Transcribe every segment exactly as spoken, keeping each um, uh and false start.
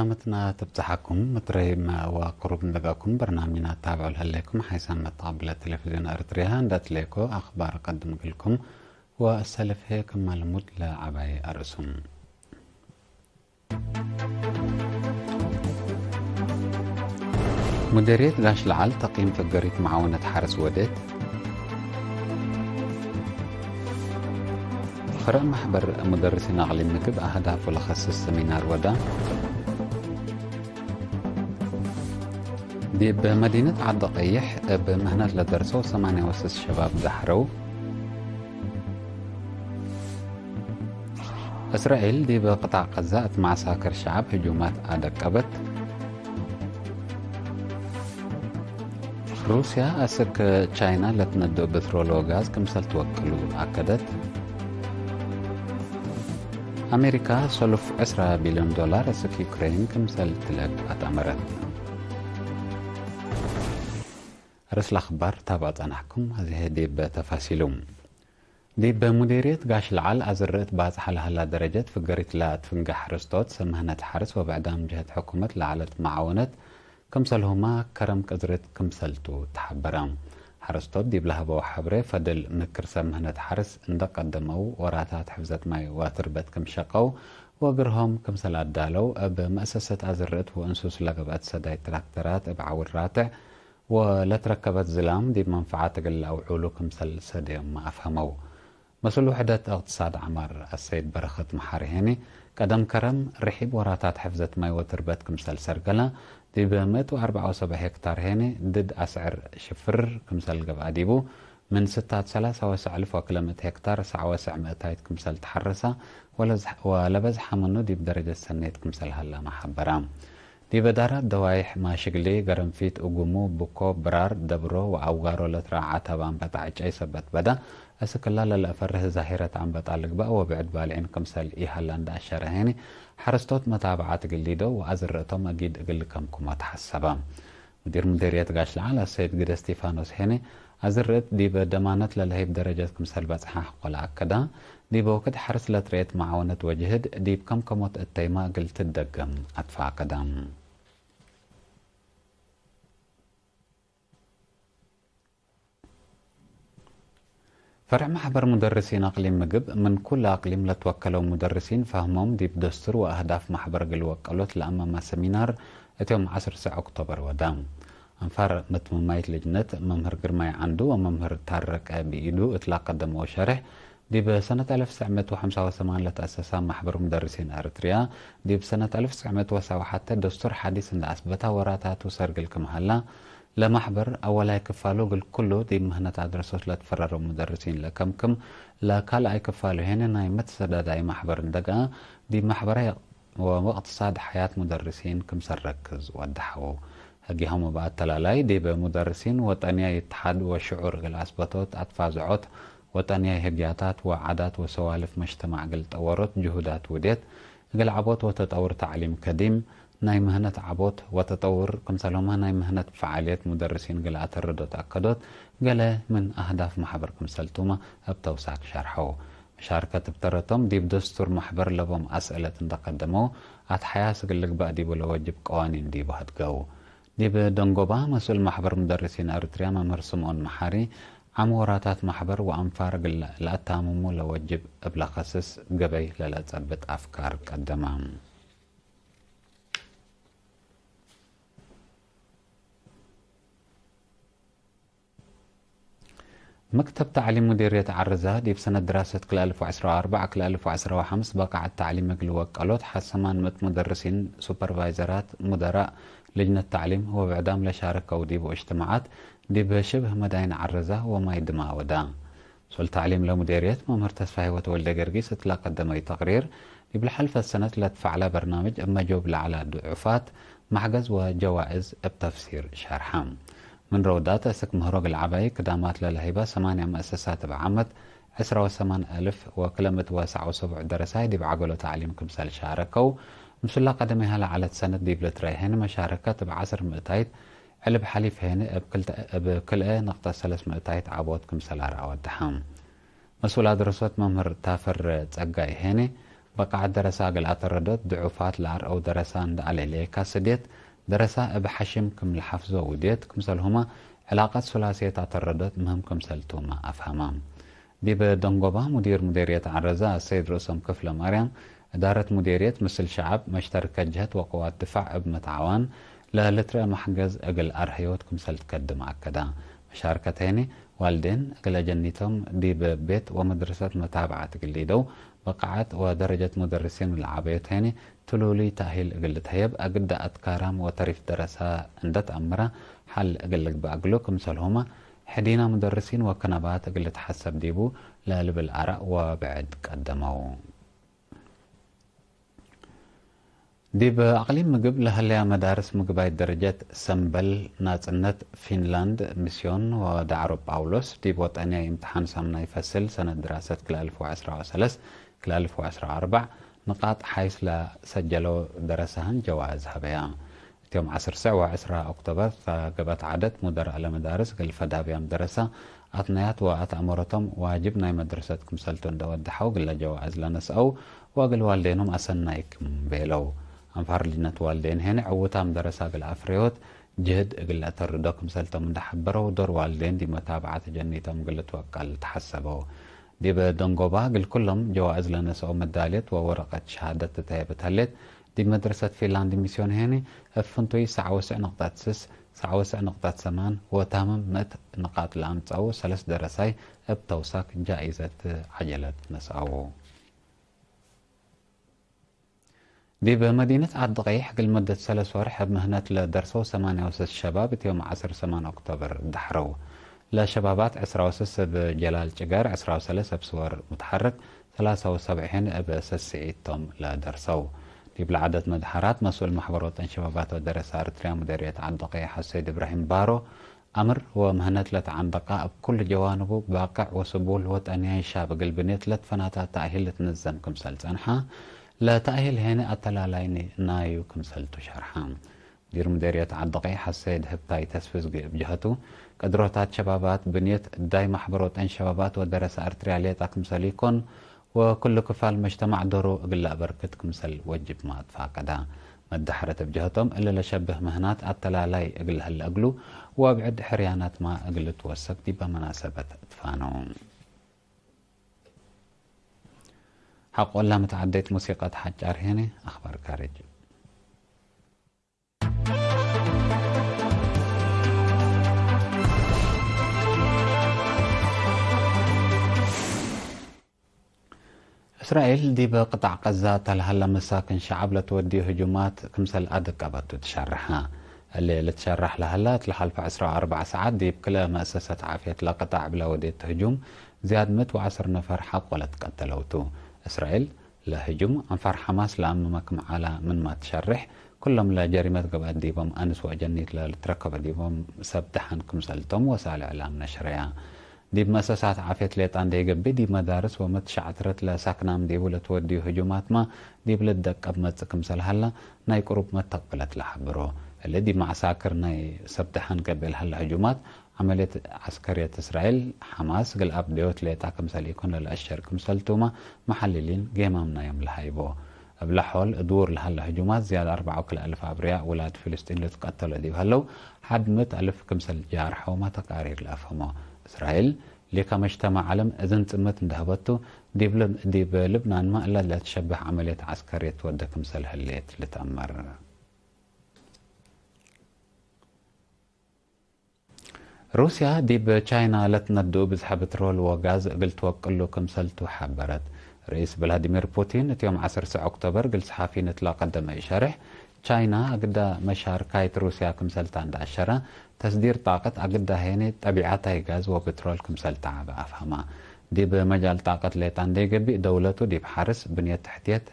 ሰላምትና ትብጽሐኩም፣ ምትረሂብመ ወቅሩብ ንደጋኩም በርናምጅና ትታብዑ ለህሌኩም፣ ሓይሳም መተቀብለ ቴሌቪዝዮን ኤረትርያ እንዴ አትሌኮ አክባር እቀድም እግልኩም፣ ወእሰልፍ ህዬ ክመ ልሙድ ለዐባይ አርእሱም። ሙዴርየት ጋሽ ለዓል ተቅይም ፍገሪት መዓወነት ሐርስ ወዴት። ፈረዕ መሕበር ሙደርሲን አቅሊም ምግብ አህዳፍ ወለከስስ ሰሚናር ወዳ። ዲብ መዲነት ዐዲ ቀይሕ እብ ምህነት ለደርሰው ሰማንያ ወስስ ሸባብ ዳሕረው። እስራኤል ዲብ ቅጣዕ ቀዛ እት መዐሳክር ሸዐብ ህጁማት አደቀበት። ሩስያ አስክ ቻይና ለትነድኦ ብትሮል ወጋዝ ክምሰል ትወቅሉ አከደት። አሜሪካ ሰሉፍ ዕስራ ቢልዮን ዶላር አስክ ዩክሬን ክምሰል ትለቅ አትአመረት። ርእስ ለአክባር ታብዐ ጸናሕኩም፣ አዜ ዲብ ተፋሲሉ። ዲብ ሙዴርየት ጋሽ ለዓል አዝርዕት ባጽሐ ለሀላ ደረጀት ፍገሪት ለአትፍንገሕ ሐረስቶት ሰብ ምህነት ሐርስ ወብዕዳም ጀህት ሕኩመት ለዐለት መዓወነት ክምሰልሁመ ከረም ቅዝርት ክምሰልቱ ተሐበረ። ሐረስቶት ዲብ ለሀበው ሐብሬ ፈድል ምክር ሰብ ምህነት ሐርስ እንደ ቀደመው ወራታት ሕፍዘት ማይ ወትርበት ክም ሸቀው ወእግርሆም ክምሰል አዳለው እብ መአሰሰት አዝርዕት ወእንሱስ ለገብአት ሰዳይ ትራክተራት እብ ዐውል ራትዕ ወለትረከበት ዝላም ዲብ መንፈዓት እግል ለአውዑሉ ክምሰል ሰዴዮምመ አፍሀመው። መስኡል ውሕደት እቅትሳድ ዐማር አሰይድ በረኸት መሓሪ ሄኒ፣ ቀደም ከረም ርሒብ ወራታት ሕፍዘት ማይ ወትርበት ክምሰል ሰርገለ፣ ዲብ ምእት ወአርበዕ ወሰብዕ ሄክታር ሄኒ ድድ አስዕር ሽፍር ክምሰል ገብአ ዲቡ፣ ምን ስታት ሰላሳ ወሰዕ እልፍ ወክለ ምእት ሄክታር ሰዕ ወሰዕ ምእታይት ክምሰል ተሐረሰ፣ ወለዝ-፣ ወለበዝሐ ምኑ ዲብ ደረጀት ሰኔት ክምሰል ሀላመ ሐበረ። ዲብ እዳራት ደዋይሕ ማሽግሊ፣ ገረንፊት፣ እጉሙ፣ ብኮ፣ ብራር፣ ደብሮ ወአውጋሮ ለትረአ ዐታብ አንበጣ ዕጨይ ሰበት በደ፣ እስክላ ለለአፈርህ ዛሂረት አንበጣ ልግበእ ወብዕድ ባልዒን ክምሰል ኢሀላ እንደ አሸረ ሄኒ፣ ሐረስቶት መታብዓት እግል ሊደው ወአዝርዕቶም አጊድ እግል ልከምክሞ ተሐሰበ። ሙዲር ሙዴርየት ጋሽ ለዓል አሰይድ ግደ እስቲፋኖስ ሄኒ፣ አዝርዕት ዲብ ደማነት ለለህይብ ደረጀት ክምሰል በጽሐ ሐቆ ለአከዳ፣ ዲብ ወክድ ሐርስ ለትረኤት መዓወነት ወጅህድ ዲብ ከምከሞት እተይመ እግል ትደገም አትፋቀደ። ፈርዕ መሕበር ሙደርሲን አቅሊም ምግብ፣ ምን ኩለ አቅሊም ለትወከለው ሙደርሲን ፈህሞም ዲብ ደስቱር ወአህዳፍ መሕበር እግል ወቀሎት ለአመመ ሰሚናር፣ እት ዮም ዐስር ሰዕ ኦክቶበር ወዳ። አንፋር መትመማይት ልጅነት፣ መምህር ግርማይ ዐንዱ ወመምህር ታረቀ ብኢዱ እት ለቀደመው ሸርሕ፣ ዲብ ሰነት አልፍ ትስዕ ምእት ወሐምሳ ወሰማን ለተአሰሳ መሕበር ሙደርሲን ኤረትርያ፣ ዲብ ሰነት አልፍ ትስዕ ምእት ወሰብዓ ወሐተ ደስቱር ሐዲስ እንደ አስበታ ወራታቱ ሰርግል ክም ሀላ፣ ለመሕበር አወላይ ክፋሉ እግል ኩሉ ዲብ ምህነት አድረሶት ለትፈረረው ሙደርሲን ለከምክም፣ ለካልኣይ ክፋሉ ሄነ ናይ መትሰዳዳይ መሕበር እንደ ገአ፣ ዲብ መሕበራይ ወእቅትሳድ ሐያት ሙደርሲን ክምሰል ረክዝ ወደሐው። ህግያሆም እብ አተላላይ፣ ዲብ ሙደርሲን ወጠንያይ እትሓድ ወሽዑር እግል አስበቶት፣ አትፋዝዖት ወጠንያይ ህግያታት ወዓዳት ወሰዋልፍ መጅተማዕ እግል ጠወሮት ጅሁዳት ውዴት፣ እግል ዐቦት ወተጠውር ተዕሊም ከዲም፣ ናይ ምህነት ዐቦት ወተጠውር፣ ክምሰልሁመ ናይ ምህነት ፈዓልየት ሙደርሲን እግል አተርዶት አከዶት፣ ገሌ ምን አህዳፍ መሕበር ክምሰልቱመ እብ ተውሳክ ሸርሐው። መሻርከት እብ ተረቶም ዲብ ደስቱር መሕበር ለቦም አስእለት እንደ ቀደመው፣ አትሐያስ እግል ልግበእ ዲቡ ለወጅብ ቀዋኒን ዲቡ ሀድገው። ዲብ ደንጎባ መስኡል መሕበር ሙደርሲን ኤረትርያ መምህር ስምኦን መሓሪ፣ ዓም ወራታት መሕበር ወአንፋር እግል ለአታምሙ ለወጅብ እብ ለከስስ ገበይ ለለጸብጥ አፍካር ቀደመ። መክተብ ተዕሊም ሙዲርየት ዐርዛ፣ ዲብ ሰነት ድራሰት ክልኤ አልፍ ወዐስራ ወአርበዕ ክልኤ አልፍ ወዐስራ ወሐምስ በቃዐት ተዕሊም እግል ወቀሎት ሐሰማን ምእት ሙደርሲን፣ ሱፐርቫይዘራት፣ ሙደራእ ልጅነት ተዕሊም ወብዕዳም ለሻረከው ዲቡ እጅትማዓት፣ ዲብ ሽብህ መዳይን ዐርዛ ወማይ ድማ ወዳ። መስኡል ተዕሊም ለሙዲርየት መምህር ተስፋ ህይወት ወልደገርጊስ እት ለቀደመዩ ተቅሪር፣ ዲብ ለሐልፈት ሰነት ለትፈዐለ በርናምጅ እብ መጆብ ለዐለ ድዑፋት፣ መሕገዝ ወጀዋእዝ እብ ተፍሲር ሸርሐ። ምን ረውዳት እስክ ምህሮ እግል ዐባይ ክዳማት ለለህይበ ሰማንያ መአሰሳት እብ ዓመት ዕስራ ወሰማን አልፍ ወክለ ምእት ወሰዕ ወሰቡዕ ደረሳይ ዲብ ዐገሎ ተዕሊም ክምሰል ሻረከው፣ ምስላ ቀደሜሃ ለዐለት ሰነት ዲብ ልትረኤ ሄነ መሻረከት እብ ዐስር ምእታይት ዕልብ ሐሊፍ ሄነ እብ ክልተ-፣ እብ ክልኤ ነቅጠት ሰለስ ምእታይት ዐቦት ክምሰል አርአ ወደሐ። መስኡል አድረሶት መምህር ታፈር ጸጋይ ሄነ፣ በቃዐት ደረሳ እግል አተረዶት ድዑፋት ለአርአው ደረሳ እንደ አሌሌ ካስድየት ደረሳ እብ ሐሽም ክም ለሐፍዞ ውድየት፣ ክምሰልሁመ ዕላቀት ሱላስየት አተረዶት ምህም ክምሰልቱመ አፍሀመ። ዲብ ደንጎባ ሙዲር ሙዴርየት ዐረዛ አሰይድ ርእሶም ክፍለማርያም፣ እዳረት ሙዴርየት ምስል ሸዐብ፣ መሽተርከት ጀህት ወቅዋት ድፋዕ እብ መትዓዋን ለልትረአ መሕገዝ እግል አርሀዮት ክምሰል ትከድም አከደ። መሻርከት ሄኒ፣ ዋልዴን እግለ ጀኒቶም ዲብ ቤት ወመድረሰት መታብዐት እግል ሊደው፣ በቃዐት ወደረጀት ሙደርሲን ለዐበዮት ሄኒ፣ ትሉሉይ ተእሂል እግል ልትሀየብ፣ አግደ አትካራም ወተሪፍ ደረሳ እንደ ተአምረ ሐል እግል ልግበእ እግሉ፣ ክምሰልሁመ ሕዲና ሙደርሲን ወክነባት እግል ልትሐሰብ ዲቡ ለልብል አራእ ወብዕድ ቀደመው። ዲብ አቅሊም ምግብ ለሀለያ መዳርስ ምግባይ ደረጀት ሰምበል ናጽነት፣ ፊንላንድ፣ ሚስዮን ወዳዕሮ ጳውሎስ ዲብ ወጠንያይ እምትሓን ሳምናይ ፈስል ሰነት ድራሰት ክልኤ አልፍ ወዐስራ ወሰለስ ክልኤ አልፍ ወዐስራ ወአርበዕ ንቃጥ ሐይስ ለሰጀለው ደረሰ ህን ጀዋእዝ ሀበያ። እት ዮም ዐስር ሰዕ ወዐስራ ኦክቶበር፣ ታገበት ዐደት ሙደር አለመዳርስ እግል ፈዳብያም ደረሰ፣ አትናያት ወአትአመሮቶም ዋጅብ ናይ መድረሰት ክምሰልቱ እንደ ወደሐው፣ እግለ ጀዋእዝ ለነስአው ወእግል ዋልዴኖም አሰናይ ክም ቤለው። አንፋር ልጅነት ዋልዴን ሄነ ዕውታም ደረሰ እግል አፍረዮት ጅህድ እግል ለአተርዶ ክምሰልቶም እንደ ሐበረው፣ ዶር ዋልዴን ዲብ መታብዐት ጀኒቶም እግል ልትወቀል ተሐሰበው። ዲብ ደንጎባ እግል ኩሎም ጀዋእዝ ለነስአው መዳልየት ወወረቀት ሸሃደት ትትሀየበት ሀሌት፣ ዲብ መድረሰት ፊንላንድ ሚስዮን ሄኒ፣ እብ ፍንቱይ ሰዕ ወስዕ ንቅጠት ስስ፣ ሰዕ ወስዕ ንቅጠት ሰማን ወታምም ምእት ንቃጥ ለአምጸኡ ሰለስ ደረሳይ እብ ተውሳክ ጃኢዘት ዐጀለት ነስአው። ዲብ መዲነት ዐዲ ቀይሕ እግል መደት ሰለስ ወርሕ እብ ምህነት ለደርሰው ሰማንያ ወሰስ ሸባብ እት ዮም ዐስር ሰማን ኦክቶበር ደሐረው። ለሸባባት ዕስራ ወሰስ እብ ጀላል ጭጋር፣ ዕስራ ወሰለስ እብ ስወር ሙትሐረክ፣ ሰላሳ ወሰብዒን እብ ሰስዒት ቶም ለደርሰው። ዲብለ ዐደት መድሐራት መስኡል መሕበር ወጠን ሸባባት ወደረሰ አርትርያ ሙደርየት ዐዲ ቀይሕ አሰይድ እብራሂም ባሮ፣ አምር ወምህነት ለተዓንደቀ እብ ኩሉ ጀዋንቡ ባቅዕ ወስቡል ወጠንያይ ሻብ እግል ብኔት ለትፈናተ ተእሂል ልትነዘም ክምሰል ጸንሐ፣ ለተእሂል ሄነ አተላላይ ናዩ ክምሰልቱ ሸርሐ። ሙዲር ሙዴርየት ዐዲ ቀይሕ አሰይድ ህብታይ ተስፍዝጊ እብ ጀሀቱ፣ ቅድሮታት ሸባባት ብንየት ዳይ መሕበር ወጠን ሸባባት ወደረሰ አርትርያ ሌጣ ክምሰል ኢኮን፣ ወክሉ ክፋል መጅተማዕ ዶሩ እግል ለአበርክት ክምሰል ወጅብመ አትፋቀዳ። መዳሐረት እብ ጀህቶም፣ እሊ ለሸብህ ምህናት አተላላይ እግል ለህለ እግሉ፣ ወብዕድ ሕርያናትመ እግል ልትወሰክ ዲበ መናሰበት ትፋነው። ሐቆላ መትዓደይት ሙሲቀት ሐጫር ሄነ። አኽባር ካርጅ። እስራኤል ዲብ ቅጣዕ ቀዛ እተ ለሀለ መሳክን ሸዐብ ለትወድዩ ህጁማት ክምሰል አደቀበቱ ትሸርሐ። እሊ ልትሸረሕ ለሀለ፣ እት ለሐልፈ ዕስራ ወአርበዕ ሰዓት ዲብ ክልኤ መእሰሰት ዓፍየት ለቅጣዕ እብለ ወዴት ህጁም፣ ዝያድ ምእት ወዐስር ነፈር ሐቆ ለትቀተለው ቱ። እስራኤል፣ ለህጁም አንፋር ሐማስ ለአምመ ክም ዐለ ምንመ ትሸሬሕ፣ ኩሎም ለጀሪመት ገብአት ዲቦም አንስ ወአጀኒት ለልትረከበ ዲቦም ሰብ ደሐን ክምሰልቶም ወሳል እዕላም ነሽረያ። ዲብ መእሰሳት ዓፍየት ሌጣ እንዴ ገብእ፣ ዲብ መዳርስ ወመትሸዐትረት ለሳክናም ዲቡ ለትወድዩ ህጁማትመ ዲብ ልትደቀብ መጽእ ክምሰል ሀለ፣ ናይ ቅሩብ መተቅብለት ለሐብሮ። እሊ ዲብ መዐሳክር ናይ ሰብ ደሐን ገብእ ለሀለ ህጁማት፣ ዐመልየት ዐስከርየት እስራኤል፣ ሐማስ፣ እግል አብደዮት ሌጣ ክምሰል ኢኮን ለለአሸር ክምሰልቱመ መሐልሊን ጌማም ናዮም ለሀይቦ። እብለ ሖል እድውር ለሀለ ህጁማት ዝያድ አርበዕ ወክልኤ አልፍ አብርያእ ውላድ ፍልስጢን ልትቀተሎ ዲብ ሀለው፣ ሐድ ምእት አልፍ ክምሰል ጃርሐውመ ተቃሪር ለአፍህሞ። እስራኤል፣ ሊከ መጅተማዕ ዐለም እዝን ጽምት እንደ ሀበቱ፣ ዲብ ልብ-፣ ዲብ ልብናንመ እለ ለትሸብህ ዐመልየት ዐስከርየት ትወዴ ክምሰል ህሌት ልትአመር። ሩስያ ዲብ ቻይና ለትነድኡ ብዝሐ ብትሮል ወጋዝ እግል ትወቅሉ ክምሰልቱ ሐበረት። ርኢስ ቭላዲሚር ፑቲን እት ዮም ዐስር ሰዕ ኦክቶበር እግል ሰሓፊን እት ለቀደመ ኢሸሬሕ፣ ቻይና አግደ መሻርካይት ሩስያ ክምሰልታ እንደ አሸረ፣ ተስዲር ጣቀት አግደ ሄኔ ጠቢዐታይ ጋዝ ወብትሮል ክምሰልታ ዐበ አፍሀማ። ዲብ መጃል ጣቀት ሌጣ እንዴ ገብእ፣ ደውለቱ ዲብ ሐርስ፣ ብንየት ተሕትየት፣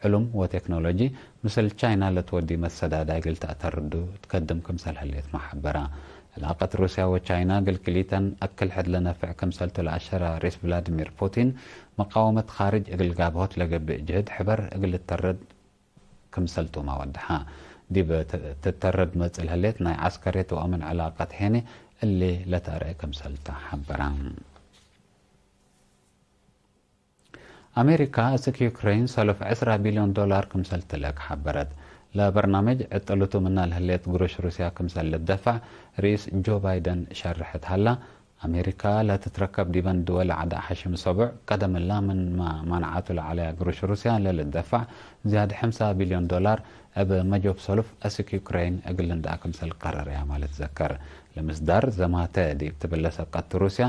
ዕሉም ወቴክኖሎጂ ምስል ቻይና ለትወዲ መሰዳዳይ እግል ተአተርዱ ትከድም ክምሰል ህሌትመ ሐበረ። ዕላቀት ሩስያ ወቻይና እግል ክልኢተን አክል ሕድ ለነፍዕ ክምሰልቱ ለአሸረ ርኢስ ቭላድሚር ፑቲን፣ መቃወመት ካርጅ እግል ጋብሆት ለገብእ ጅህድ ሕበር እግል ልተርድ ክምሰልቱመ ወደሐ። ዲብ ት-፣ ትተርድ መጽእ ለህሌት ናይ ዐስከርየት ወአምን ዕላቀት ሄኔ እሊ ለተአርአ ክምሰልተ ሐበረ። አሜሪካ፣ እስክ ዩክሬን ሰሉፍ ዕስራ ቢልዮን ዶላር ክምሰል ትለክ ሐበረት። ለበርናምጅ ዕጥሉቱ ምና ለህሌት ግሩሽ ሩስያ ክምሰል ልትደፈዕ ርኢስ ጆ ባይደን ሸርሐት ሀላ። አሜሪካ ለትትረከብ ዲበን ድወል ዐድ ሐሽም ሰቡዕ ቀደም እላ ምንመ ማንዓቱ ለዐለያ ግሩሽ ሩስያ ለልትደፈዕ ዝያድ ሐምሳ ቢልዮን ዶላር እብ መጆብ ሰሉፍ እስክ ዩክሬን እግል ልንደአ ክምሰል ቀረረያ ማለት ዘከር። ለምስዳር ዘማተ ዲብ ትብል ለሰብቀት ሩስያ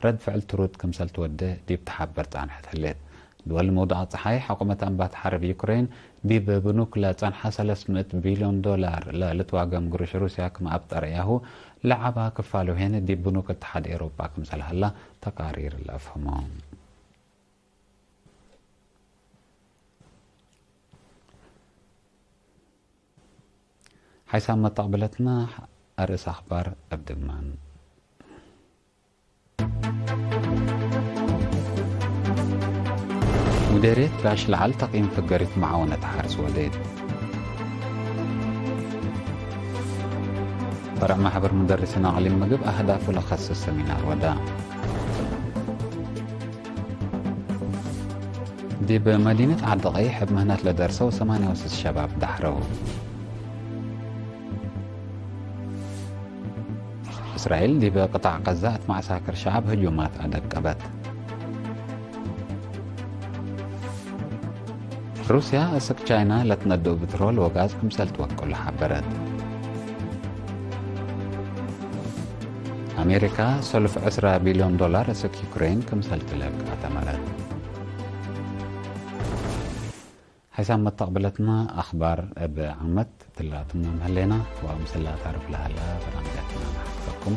ረድ ፍዕል ትሩድ ክምሰል ትወዴ ዲብ ተሓበር ጻንሐት ህሌት። ድወል መውደቅ ጸሓይ፣ ሕኩመት አንባት ሐርብ ዩክሬን ዲብ ብኑክ ለጸንሐ ሰለስ ምእት ቢልዮን ዶላር ለልትዋገም ግሩሽ ሩስያ ክም አብጠረያሁ፣ ለዐባ ክፋሉ ሄን ዲብ ብኑክ እትሓድ ኤውሮጳ ክምሰል ሀላ ተቃሪር ለአፍህሞ። ሓይሳም መተቅብለትና፣ አርእስ አኽባር እብ ድማን። ሙዴርየት ጋሽ ለዐል ተቅዪም ፍገሪት መዓወነት ሐርስ ወዴት። ፈርዕ ማሕበር ሙደርሲን አቅሊም ምግብ አህዳፉ ለከስስ ሰሚናር ወዳ። ዲብ መዲነት ዐዲ ቀይሕ እብ ምህነት ለደርሰው ሰማንያ ወስስ ሸባብ ዳሕረው። እስራኤል ዲብ ቅጣዕ ቀዛ እት መዐሳክር ሸዐብ ህጁማት አደቀበት። ሩስያ እስክ ቻይና ለትነድኡ ብትሮል ወጋዝ ክምሰል ትወቅሉ ሐበረት። አሜሪካ ሰሉፍ ዕስራ ቢልዮን ዶላር እስክ ዩክሬን ክምሰል ትለቅ አተመረት። ሓይሳም መተቅብለትና አኽባር እብ ዓመት ትላትምኖም ህሌና ወምስላ ታርፍ ለሀላ በርናምጃትና ነሐፍዘኩም።